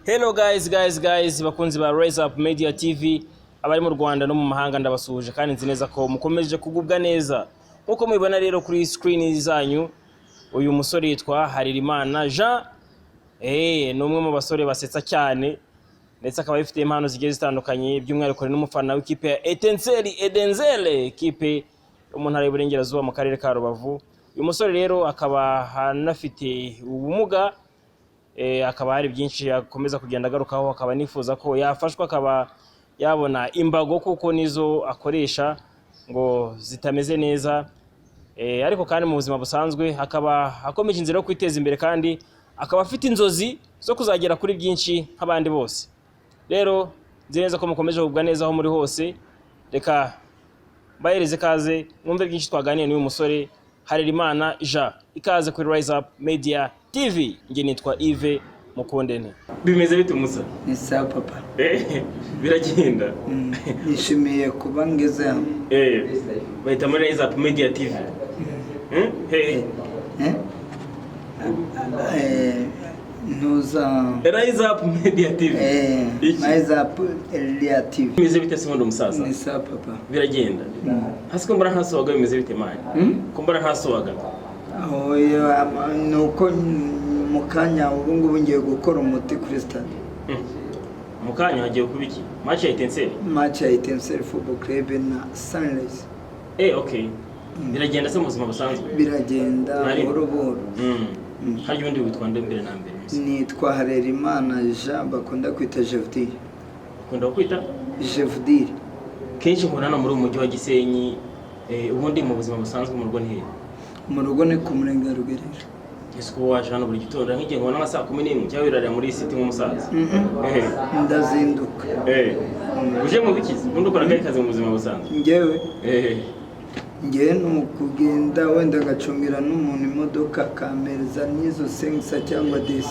Hello guys, guys, guys, bakunzi ba Rise Up Media TV, abari mu Rwanda no mu mahanga, ndabasuhuje kandi nzi neza ko mukomeje kugubwa neza. Nkuko mubibona rero kuri screen zanyu, uyu musore yitwa Harerimana Jean, ni umwe mu basore basetsa cyane, ndetse akaba yifitiye impano zigiye zitandukanye, by'umwihariko ni n'umufana w'ikipe ya Etincelle Edenzele, ikipe yo mu ntara y'Iburengerazuba mu karere ka Rubavu. Uyu musore rero akaba anafite ubumuga, akaba hari byinshi akomeza kugenda agarukaho, akaba anifuza ko yafashwa akaba yabona imbago, kuko nizo akoresha ngo zitameze neza. Ariko kandi mu buzima busanzwe akaba akomeje inzira yo kwiteza imbere, kandi akaba afite inzozi zo kuzagera kuri byinshi nk'abandi bose. Rero nzi neza ko mukomeje kugubwa neza aho muri hose. Reka mbahereze ikaze mwumve byinshi twaganiye n'uyu musore Harerimana Jean. Ikaze kuri Rise Up Media TV, njye nitwa Yves Mukundene. Bimeze bite, musa? Ni sawa, papa. Biragenda. Nishimiye kuba ngeze hano. Bahita muri Rise Up Media TV. Hey. Eh? Ntuza Rise Up Media TV. Iki? Rise Up Media TV. Bimeze bite se ubundi, umusaza? Ni sawa, papa. Biragenda. Hasi ko mbona ntasobaga, bimeze bite, man? Hmm? Ko mbona ntasobaga? Oya, ni uko mu kanya ubu ngubu ngiye gukora umuti kuri stade. Mu kanya hagiye kuba iki? Match ya Etincelle? Match ya Etincelle Football Club na Sunrise. Okay, biragenda se mu buzima busanzwe? Biragenda buhoro buhoro. Harya ubundi witwa nde mbere na mbere, musa? Nitwa Harerimana Jean, bakunda kwita Jevdiri. Ukunda kwita? Jevdiri. Kenshi nkubona hano muri uyu mujyi wa Gisenyi. Ubundi mu buzima busanzwe mu rugo ni hehe? Mu rugo ni ku murenge wa Rugerero. Ese kuba waje hano buri gitondo, nk'igihe nkubona nka saa 11, cyangwa wirarira muri city nk'umusaza? Ndazinduka. Uje mu bikizi? Ubundi ukora akahe kazi mu buzima busanzwe? Ngewe, ngewe ni ukugenda wenda agacungira n'umuntu imodoka, akampereza n'izo cinq cents cyangwa 10.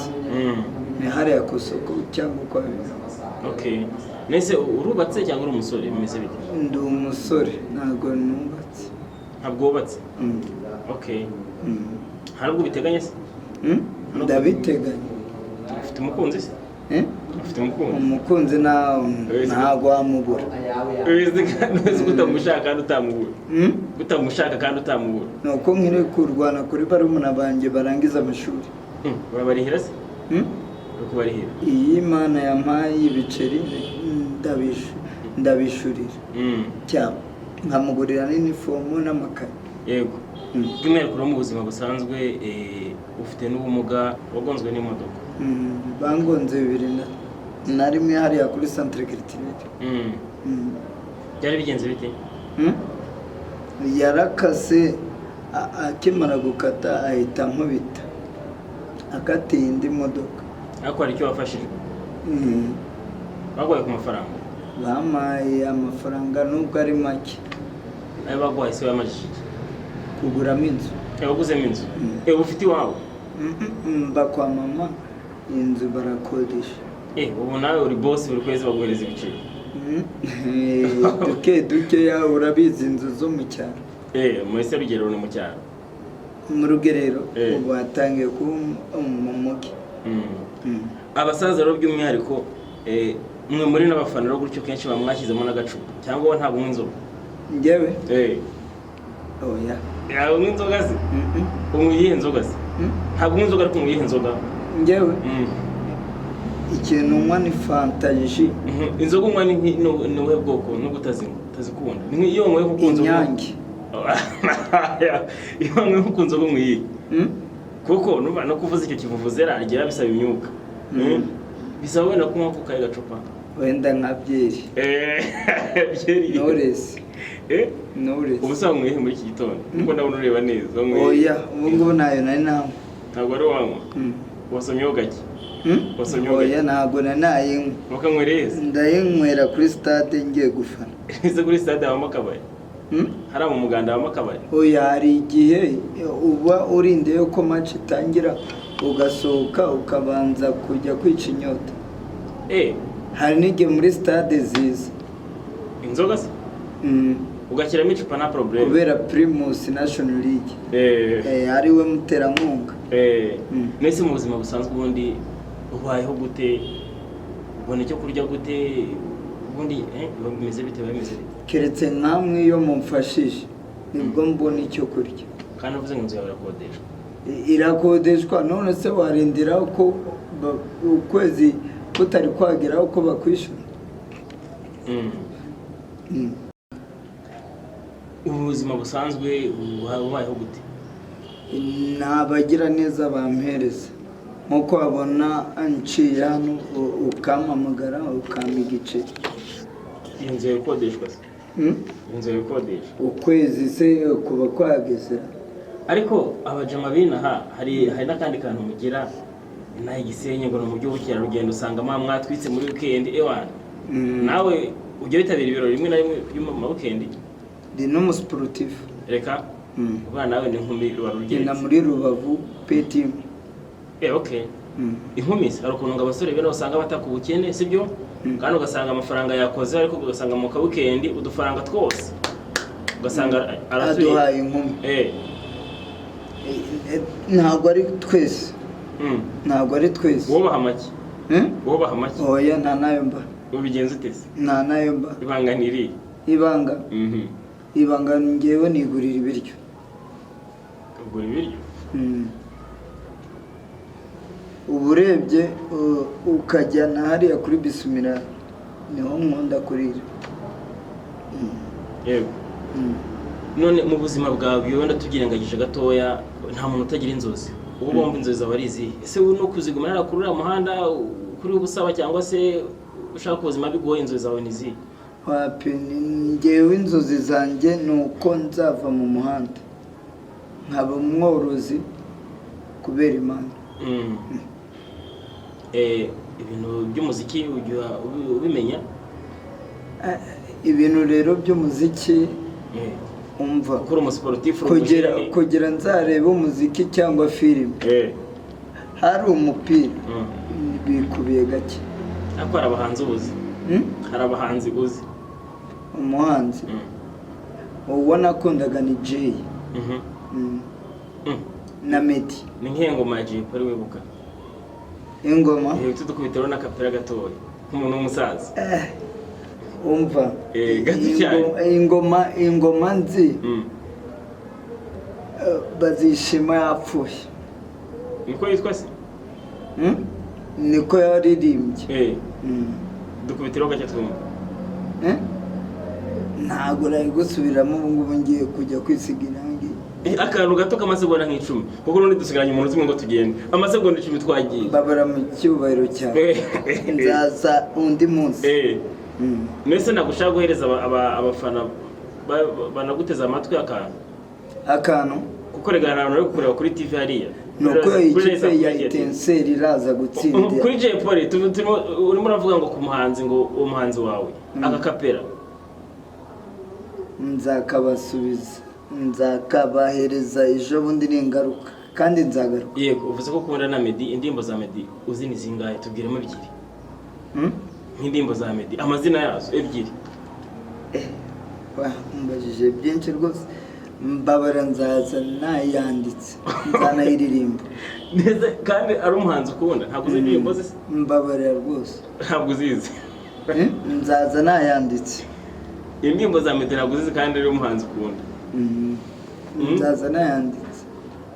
Ni hariya ku isoko cyangwa kwa Okay, nese urubatse cyangwa uri umusore, bimeze bite? Ndi umusore, ntabwo nubatse. Ntabwo wubatse? Mm. Okay. Mm. Nta nubwo ubiteganya se? Mm? Ndabiteganya. Ufite umukunzi se? Eh? Ufite umukunzi? Umukunzi ntabwo wamubura. Wese utamushaka kandi utamubura? Mm? Utamushaka kandi utamubura? Ni uko nkiri kurwana kuri barumuna banjye barangiza amashuri. Urabarihira se? Mm? Uri kubarihira? Iyi Imana yampaye ibiceri ndabishurira cyangwa nkamugurira n'inifomu n'amakaye. Yego. By'umwihariko rero mu buzima busanzwe, ufite n'ubumuga, wagonzwe n'imodoka? Bangonze 2001 hariya kuri centre culturel. Byari bigenze bite? Yarakase, akimara gukata ahita ankubita, akatiye indi modoka. Ariko hari icyo wafashijwe? Mm. Baguhaye ku mafaranga? Bampaye amafaranga nubwo ari make. Ayo baguhaye se wayamajije iki? Kuguramo inzu. Waguzemo inzu? Mm. Ufite iwawe? Mba kwa mama, inzu barakodesha. Ubu nawe uri boss, buri kwezi baguhereza ibiceri? Mm. Duke dukeya, urabizi inzu zo mu cyaro. Muri se Rugero ni mu cyaro? Mu Rugerero. Eh. Ubu hatangiye kuba mu mujyi. Abasaza rero by'umwihariko, mwe muri n'abafana rero gutyo, kenshi bamwashyizemo n'agacupa, cyangwa wowe ntabwo unywa inzoga? Njyewe? Oya. Yawe unywa inzoga se? Mm-mm. Unywa iyihe nzoga se? Mm? Ntabwo unywa inzoga, ariko unywa iyihe nzoga? Njyewe ikintu nywa ni Fanta, jus. Inzoga unywa ni ubuhe bwoko nubwo utazinywa, utazikunda? Ni nk'iyo wanyweye nko ku nzoga? Inyange. Iyo wanyweye nko ku nzoga, unywa iyihe? Mm? Kuko nuba no kuvuza icyo kivuvuzera rigera bisaba imyuka. Bisaba wenda kunywa ku kahe gacupa? Wenda nka byeri. Byeri? Knowless. Knowless. Ubu se wanyweye muri iki gitondo, kuko ndabona ureba neza, wanyweye? Oya, ubu ngubu ntayo nari nanywa. Ntabwo wari wanywa? Mm. Wasomyeho gake? Mm? Wasomyeho Oya, gake? ntabwo nari nayinywa. Wakanywereye se? Ndayinywera kuri stade ngiye gufana. Ese kuri stade habamo akabari? Mm? Hariya mu Muganda habamo akabari? Oya, hari igihe uba urindiye ko match itangira, ugasohoka ukabanza kujya kwica inyota. Hari n'igihe muri stade ziza. Inzoga se? Mm. Ugashyiramo icupa, nta problème? Kubera Primus National League ari we muterankunga. Mbese mu buzima busanzwe ubundi ubayeho gute? Ubona icyo kurya gute ubundi? Biba bimeze bite, biba bimeze bite? Keretse nkamwe iyo mumfashije, nibwo mbona icyo kurya. Kandi uvuze ngo inzu yawe irakodeshwa. Irakodeshwa. None se warindira ko ukwezi kutari kwageraho ko bakwishyura? Ubu buzima busanzwe ubayeho gute? Ni abagira neza bampereza, nk'uko wabona nciye hano, ukampamagara, ukampa igiceri. Iyo nzu yawe ikodeshwa se? Mm? Iyo nzu yawe ikodeshwa? Ukwezi se kuba kwageze? Ariko abajama b'inaha, hari n'akandi kantu mugira inaha Igisenyi, ngo ni umujyi w'ubukerarugendo, usanga mwatwitse muri weekend ewana. Nawe ujya witabira ibirori rimwe na rimwe byo mu ma weekend? Ndi n'umusiporutifu. Reka. Ubana nawe ni inkumi wari Ngenda ugeretse. muri Rubavu P-team. Okay. Inkumi se, hari ukuntu ngo abasore bene usanga bataka ubukene, sibyo? Kandi ugasanga amafaranga yakoze, ariko ugasanga mu ka weekend udufaranga twose ugasanga aratuye. Aduhaye inkumi. Ntabwo ari twese. Ntabwo ari twese. Wowe make? Hmm? Wowe make? Oya, nta nayo mba. Ubigenza ute se? Nta nayo mba. Ibanga ni irihe? Ibanga? Ibanga, ngewe nigurira ibiryo. Ugura ibiryo? Uba urebye, ukajyana hariya kuri Bisumira, niho nkunda kurira. Yego. None mu buzima bwawe, wenda tubyirengagije gatoya, nta muntu utagira inzozi, ubu bombi inzozi zaba ari izihe? Ese ubu no kuziguma hariya kuri uriya muhanda kuri ubusaba, cyangwa se ushaka ubuzima bigoye, inzozi zawe ni izihe? Wapi, ngewe inzozi zanjye ni uko nzava mu muhanda nkaba umworozi kubera Imana. Ibintu by'umuziki ujya ubimenya? Ibintu rero by'umuziki, umva, Kuko uri umusiporutifu, uri kugira umujene. Kugira nzarebe umuziki cyangwa filime hari umupira, bikubiye gake. Ariko hari abahanzi ubuzi? Hmm? Hari abahanzi uzi? Umuhanzi uwo nakundaga ni Jay. Na Meddy. Ni nk'iyo ngoma ya Jay Polly wibuka? Ingoma? Tudukubitiraho n'akapera gatoya nk'umuntu w'umusaza. Umva. Gato cyane. Ingoma nzi, bazishima yapfuye. Niko yitwa se? Hmm? Niko yaririmbye. Dukubitiraho gake twumva. Eh? Ntabwo nari gusubiramo ubu ngubu, ngiye kujya kwisiga irangi. Akantu gato k'amasegonda nk'icumi, kuko n'ubundi dusigaranye umuntu umwe ngo tugende, amasegonda 10 twagiye. Mbabara mu cyubahiro cyawe, nzaza undi munsi. Mbese ntabwo ushaka guhereza abafana banaguteze amatwi akantu? Akantu? Kuko rega hari abantu bari kukureba kuri TV hariya. Ni uko Kuri ikipe Raise Up ya Media TV. Etincelles iraza gutsinda. Kuri Jay Polly, urimo uravuga ngo ku muhanzi, ngo uwo muhanzi wawe, agakapera. Nzakabasubiza, nzakabahereza ejo bundi ningaruka, kandi nzagaruka. Yego, uvuze ko ukunda na Meddy. Indirimbo za Meddy uzi ni zingahe? Tubwiremo ebyiri. Hmm? Nk'indirimbo za Meddy, amazina yazo ebyiri. Wa, umbajije byinshi rwose. Mbabara, nzaza nayanditse, nzanayiririmba. Neza, kandi ari umuhanzi ukunda, ntabwo uzi indirimbo ze se? Mbabarira rwose. Ntabwo uzizi? Eh? Nzaza nayanditse. Indirimbo za Meddy ntabwo uzizi kandi ari umuhanzi ukunda? Nzaza nayanditse.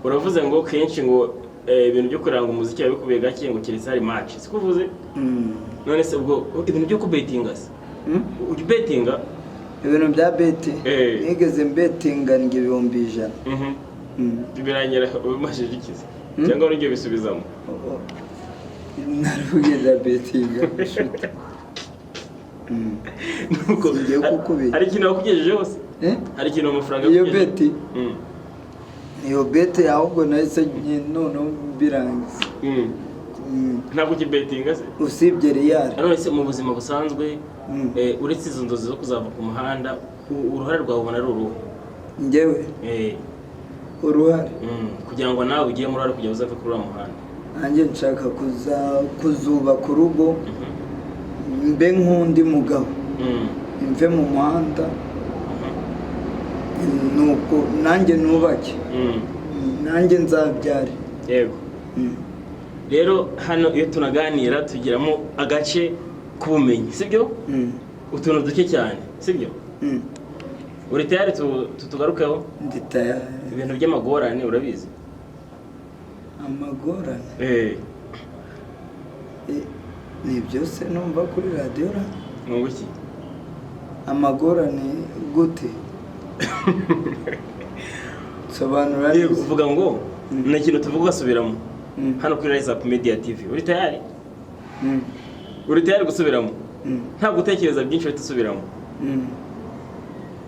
Uravuze ngo kenshi ngo ibintu byo kuranga umuziki biba bikubiye gake, ngo keretse hari match, siko uvuze? None se ubwo ibintu byo kubetinga se? Ujya ubetinga? Ibintu bya bet? Eh. Nigeze mbetinga ndya 100,000. Birangira ubimashije ikize? Hmm? Cyangwa nibyo bisubizamo? Oh, narugenda betinga inshuti. Nuko Singiye kukubeshya. Hari ikintu wakugejejeho se? Eh? Hari ikintu amafaranga Iyo yakugejejeho? bet? Iyo bet ahubwo nahise noneho birangiza. Ntabwo ukibetinga se? Usibye Real. None se mu buzima busanzwe, uretse izo nzozi zo kuzava ku muhanda, uruhare rwawe ubona ari uruhe? Njyewe? Uruhare? Kugira ngo nawe ugiremo uruhare kugira ngo uzave kuri uriya muhanda. Nanjye nshaka kuzubaka urugo, mbe nk'undi mugabo, mve mu muhanda, nuko nanjye nubake, nanjye nzabyare. Yego. Rero hano iyo tunaganira tugiramo agace. Ku bumenyi, sibyo? Mm. Utuntu duke cyane, sibyo? Mm. Uri tayari tutugarukeho? Ndi tayari. Ibintu by'amagorane urabizi? Amagorane? Ni byose numva kuri radiyo ra. Ni ubuki? Amagorane gute? Sobanura Yego, neza. uvuga ngo ni ikintu tuvuga ugasubiramo hano kuri Rise Up Media TV. Uri tayari? Mm. Uri tayari gusubiramo? Mm. Nta gutekereza byinshi, uhita usubiramo.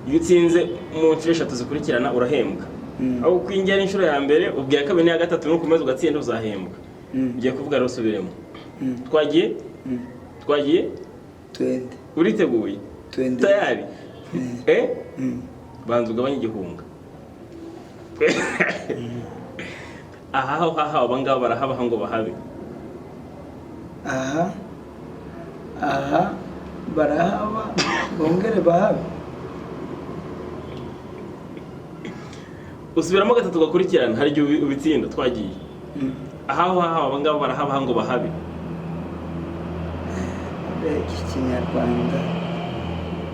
Iyo utsinze mu nshuro eshatu zikurikirana urahembwa. Aho ukwinjira inshuro ya mbere, ubwo iya kabiri n'iya gatatu, nukomeza ugatsinda uzahembwa. Ugiye kuvuga rero usubiremo. Twagiye? Mm. Twagiye? Twende. Uriteguye? Twende. Tayari? Eh? Mm. Banza ugabanye igihunga. Aha ho haha, aba ngaba barahabaha ngo bahabe. Aha aha barahaba bongere bahabe. Usubiramo gatatu ugakurikirana, hari igihe ubitsinda. Twagiye. Aha ho haha, aba ngaba barahabaha ngo bahabe. Mbega Ikinyarwanda!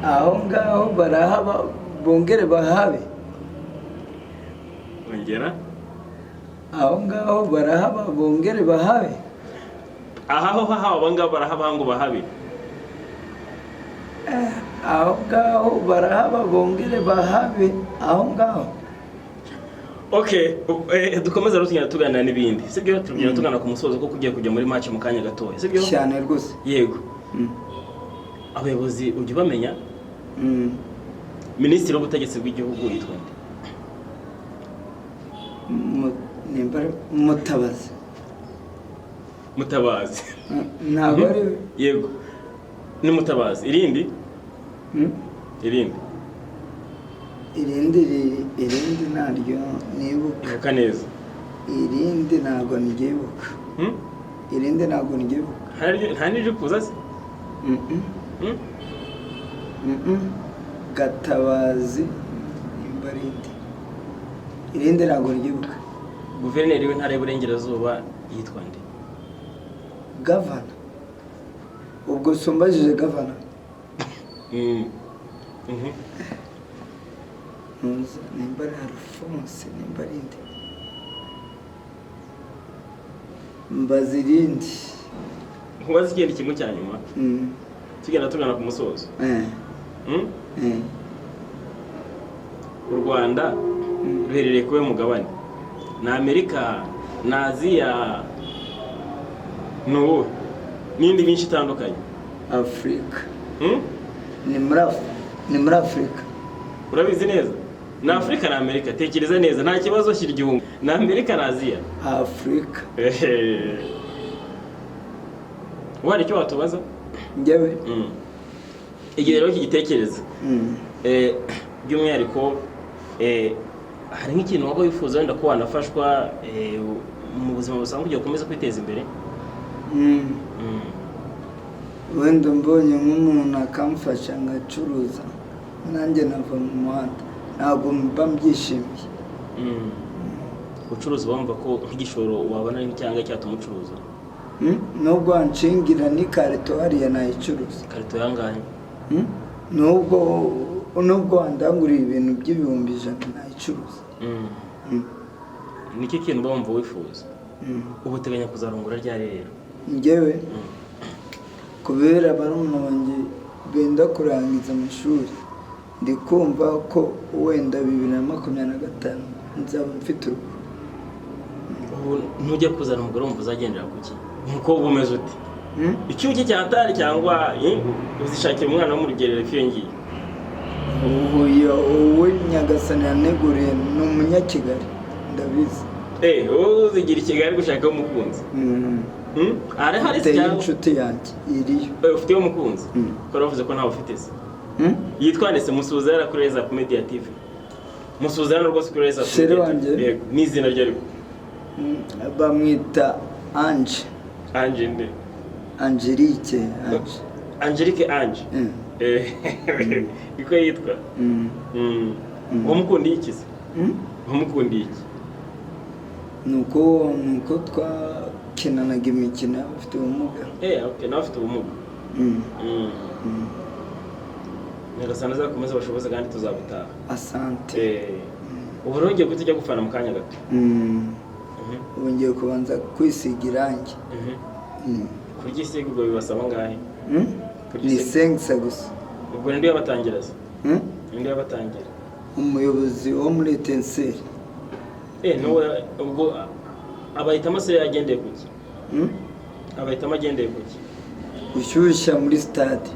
Aho ngaho barahaba bongere bahabe. Ongera. Aho ngaho barahaba bongere bahabe. Aha ho haha, aba ngaba barahabaha ngo bahabe. Aho ngaho barahaba bongere bahabe, aho ngaho. Okay, dukomeze rero tugenda tuganira n'ibindi, sibyo? Tugenda tugana ku musozo kuko ugiye kujya muri match mu kanya gatoya, sibyo? Cyane rwose. Yego. Abayobozi ujya ubamenya? Mm. Minisitiri w'ubutegetsi bw'igihugu yitwa nde? Nimba ari Mutabazi. Mutabazi. Ntabwo ari? Yego, ni Mutabazi. Irindi? Irindi? Irindi irindi ntaryo nibuka. Ibuka neza. Irindi ntabwo ndyibuka. Irindi ntabwo ndyibuka. Nta n'iryo kuza se? Mm-mm. Mm-mm. Gatabazi, nimba ari indi. Irindi ntabwo ndyibuka. Guverineri w'intara y'Iburengerazuba yitwa nde? Gavana? Ubwo sumbajije gavana. Ntuzi nimba ari Alphonse, nimba ari indi. Mbaza irindi. Nkubaze ikindi kimwe cya nyuma, tugenda tugana ku musozo. Eh. U Rwanda ruherereye kuwe mugabane? Ni Amerika, ni Aziya, ni uwuhe, n'indi myinshi itandukanye? Afurika. Ni muri Afurika. Urabizi neza? Ni Afurika na Amerika? Tekereza neza, nta kibazo, shyira igihumbi. Ni Amerika na Aziya? Afurika. Ubu hari icyo watubaza? Njyewe? Igihe rero kigitekereza, by'umwihariko hari nk'ikintu waba wifuza wenda ko wanafashwa mu buzima busanzwe kugira ngo ukomeze kwiteza imbere? Wenda mbonye nk'umuntu akamfasha ngacuruza, nanjye nava mu muhanda, ntabwo mba mbyishimiye. Ucuruza, wumva ko nk'igishoro wabona cyangwa cyatuma ucuruza? Nubwo wanshingira n'ikarito hariya nayicuruza. Ikarito yangahe? Nubwo wandanguriye ibintu by'100,000 nayicuruza. Nicyo kintu uba wumva wifuza? Ubu uteganya kuzarongora ryari rero? Njyewe, kubera barumuna banjye benda kurangiza amashuri, ndi kumva ko wenda 2025 nzaba mfite urugo. Ubu ntujya kuzana umugore, wumva uzagendera ku ki? Umukobwa umeze ute? Icyuki cyatari, cyangwa uzishakira umwana wo mu rugerero iyo ngiyo? Uyu uwo Nyagasani yaneguriye ni umunyakigali, ndabizi. Wowe uzigira i Kigali gushakaho umukunzi? Hari hari se Mfiteyo cyangwa? inshuti yanjye iriyo. Ufiteyo umukunzi? Mm. Ko wavuze ko ntawe ufite se? Yitwa nde se? Musuhuza yari kuri Rise Up Media TV. Musuhuza hano rwose kuri Rise Up Chéri Media wanjye? TV. Yego, n'izina rye ariko. Bamwita Ange. Ange nde? Angelique Ange. Angelique Ange. Niko yitwa? Mm. Wamukundiye iki se? Mm? Wamukundiye iki? Nuko twakinanaga imikino y'abafite ubumuga. Okay, nawe afite ubumuga? Nyagasani azakomeze bashoboze kandi tuzabutaha. Asante. Ubu rero ugiye guhita ujya gufana mu kanya gato. Ubu ngiye kubanza kwisiga irangi. Kuryisiga ubwo bibasaba angahe? Mm? Kuryisiga. Ni sengisa gusa. Ubwo ninde yabatangira se? Mm? Ninde yabatangira? Umuyobozi wo muri Etincelles. Nuwe ubwo abahitamo se yagendeye kuki? Mm? Abahitamo agendeye kuki? Gushyushya muri stade.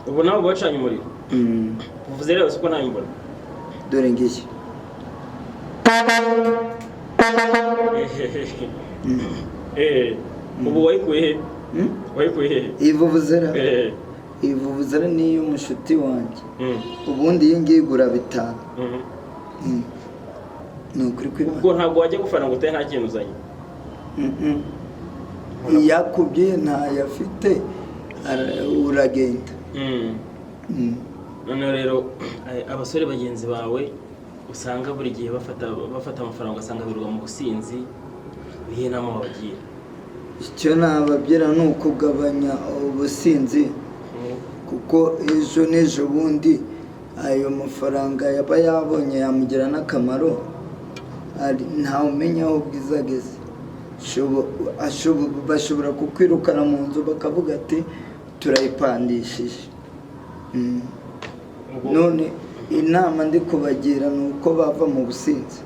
Ubu nawe bacanye umuriro. Uvuze rero siko ntabimbona. Dore ngiyi. Ubu wayikuye he? Mm? Wayikuye he? Iyi vuvuzela. Iyi vuvuzela ni iy'umushuti wanjye. Ubundi iyi ngiyi igura 5. Ni ukuri kw'Imana. Ubwo ntabwo wajya gufana ngo utahe nta kintu uzanye. Iyakubye ntayo afite, uragenda. Noneho rero abasore bagenzi bawe usanga buri gihe bafata amafaranga ugasanga birirwa mu businzi, niyo nama wabagira? Icyo nababwira ni ukugabanya ubusinzi, kuko ejo n'ejo bundi ayo mafaranga yaba yabonye yamugira n'akamaro, ntawe umenya aho bwiza ageze. Bashobora kukwirukana mu nzu bakavuga ati turayipandishije. None inama ndi kubagira ni uko bava mu businzi.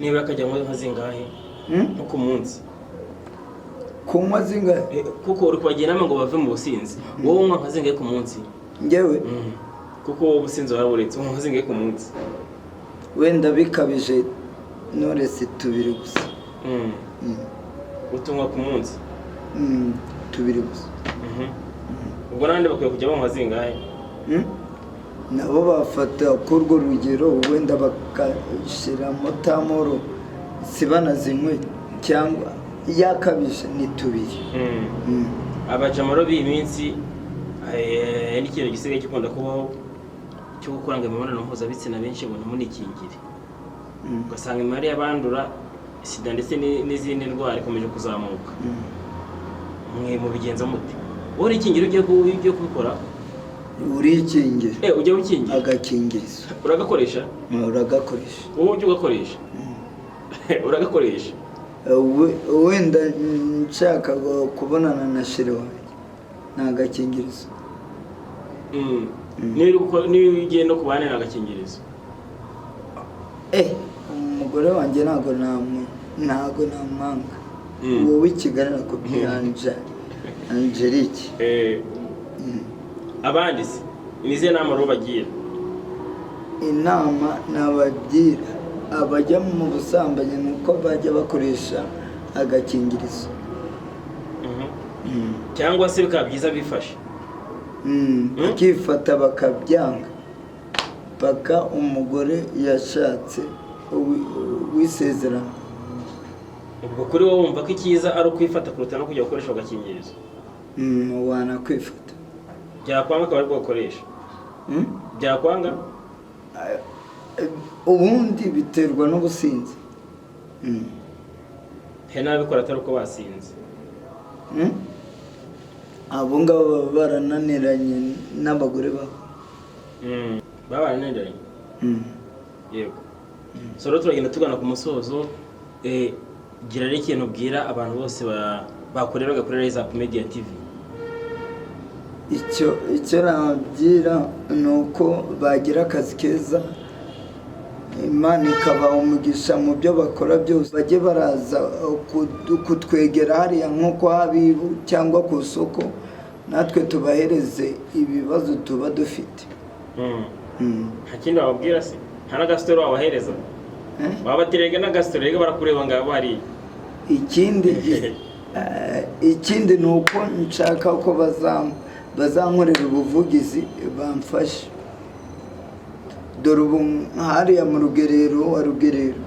Niba akajya nka zingahe? Nko ku munsi. Kunywa zingahe? Kuko uri kubagira inama ngo bave mu businzi. Wowe unywa nka zingahe ku munsi? Njyewe? Kuko wowe ubusinzi waraburetse, unywa nka zingahe ku munsi? Wenda bikabije noresi 2 gusa. Utunywa ku munsi? 2 gusa. Ubwo n'abandi bakwiye kujya banywa zingahe? Nabo bafata kurwo rugero, wenda bakashyiramo tamoro sibanazinywe cyangwa yakabije ni 2. Abajamaro b'iyi minsi, n'ikintu gisigaye gikunda kubaho cyo gukora ngo imibonano mpuzabitsina benshi ngo ntimunikingire. Ugasanga imibare y'abandura sida ndetse n'izindi ndwara ikomeje kuzamuka. Mwe mubigenza mute? Wowe urikingira ugiye kubikora? Urikingira. Ujya wikingira? Agakingirizo. Uragakoresha? Uragakoresha. Wowe ujya ugakoresha? Uragakoresha? Wenda nshaka kubonana na chéri wanjye ni agakingirizo. Niba ugiye no kubana ni agakingirizo. Umugore wanjye ntago namwanga. Wowe i Kigali nakubwiye Angelique. Abandi se ni izihe nama rero bagira? Inama nabagira abajya mu busambanyi ni uko bajya bakoresha agakingirizo. Cyangwa se bikaba byiza bifashe. Bakifata bakabyanga paka umugore yashatse wisezerano. Ubwo kuri wowe wumva ko icyiza ari ukwifata kuruta no kujya gukoresha agakingirizo? Wanakwifata. Byakwanga akaba aribwo ukoresha. Byakwanga? Ubundi biterwa n'ubusinzi. He n'ababikora atari uko basinze. Abo ngabo baba barananiranye n'abagore babo. Baba barananiranye? Yego. So rero turagenda tugana ku musozo. Gira rero ikintu ubwira abantu bose bakorera bagakorera Rise Up Media TV. Icyo nababwira ni uko bagira akazi keza, Imana ikabaha umugisha mu byo bakora byose. Bajye baraza kutwegera hariya nko kwa Habibu cyangwa ku isoko, natwe tubahereze ibibazo tuba dufite. Nta kindi wababwira se? Nta n'agasitoro wabahereza? Wabaterega n'agasitoro, rega barakureba ngabo hariya. Ikindi ni uko nshaka ko bazankorera ubuvugizi bamfashe. Dore ubu hariya mu rugerero wa rugerero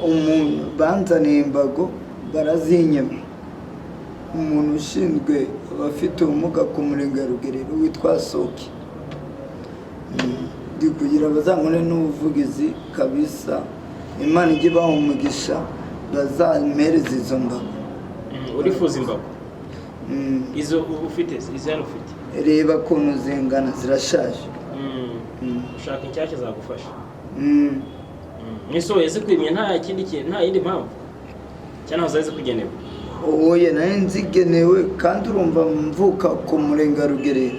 umuntu banzaniye imbago barazinyema. Umuntu ushinzwe abafite ubumuga ku murenge wa Rugerero witwa Soki, ndi kugira bazankore n'ubuvugizi kabisa, Imana ijye ibaha umugisha, bazampereze izo mbago. Urifuza imbago? Izo ufite, izo hano ufite? Reba ukuntu zingana, zirashaje. Ushaka inshyashya zagufasha. Mm. Mwese yazikwimye nta kindi kintu, nta yindi mpamvu, cyangwa ntabwo zari zikugenewe? Oya, nari nzigenewe, kandi urumva mvuka ku Murenge wa Rugerero.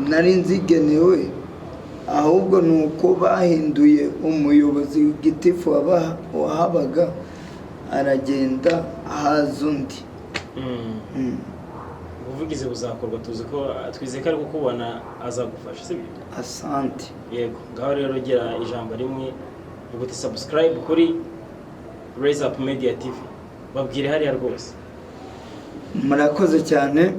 Nari nzigenewe, ahubwo ni uko bahinduye umuyobozi, gitifu wahabaga aragenda, haza undi. Ubuvugizi buzakorwa, tuzi ko, twizeye ko ari kukubona, azagufasha, sibyo? Asante. Yego, ngaho rero gira ijambo rimwe uvuga uti "Subscribe kuri Raise Up Media TV", babwire hariya rwose. Murakoze cyane.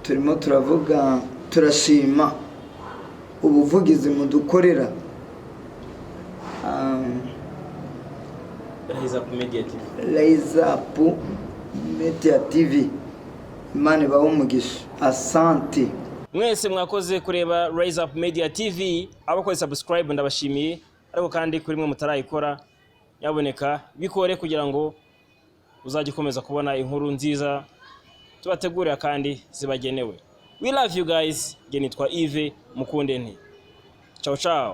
Turimo turavuga, turashima ubuvugizi mudukorera. Raise Up Media TV. Raise Up Media TV, Imana ibahe umugisha, asante. Mwese mwakoze kureba Raise Up Media TV. Abakoze subscribe ndabashimiye, ariko kandi kuri mwe mutarayikora, nyaboneka bikore kugira ngo uzajye ukomeza kubona inkuru nziza tubategurira kandi zibagenewe. We love you guys. Nge nitwa Yves Mukunde nti ciao ciao.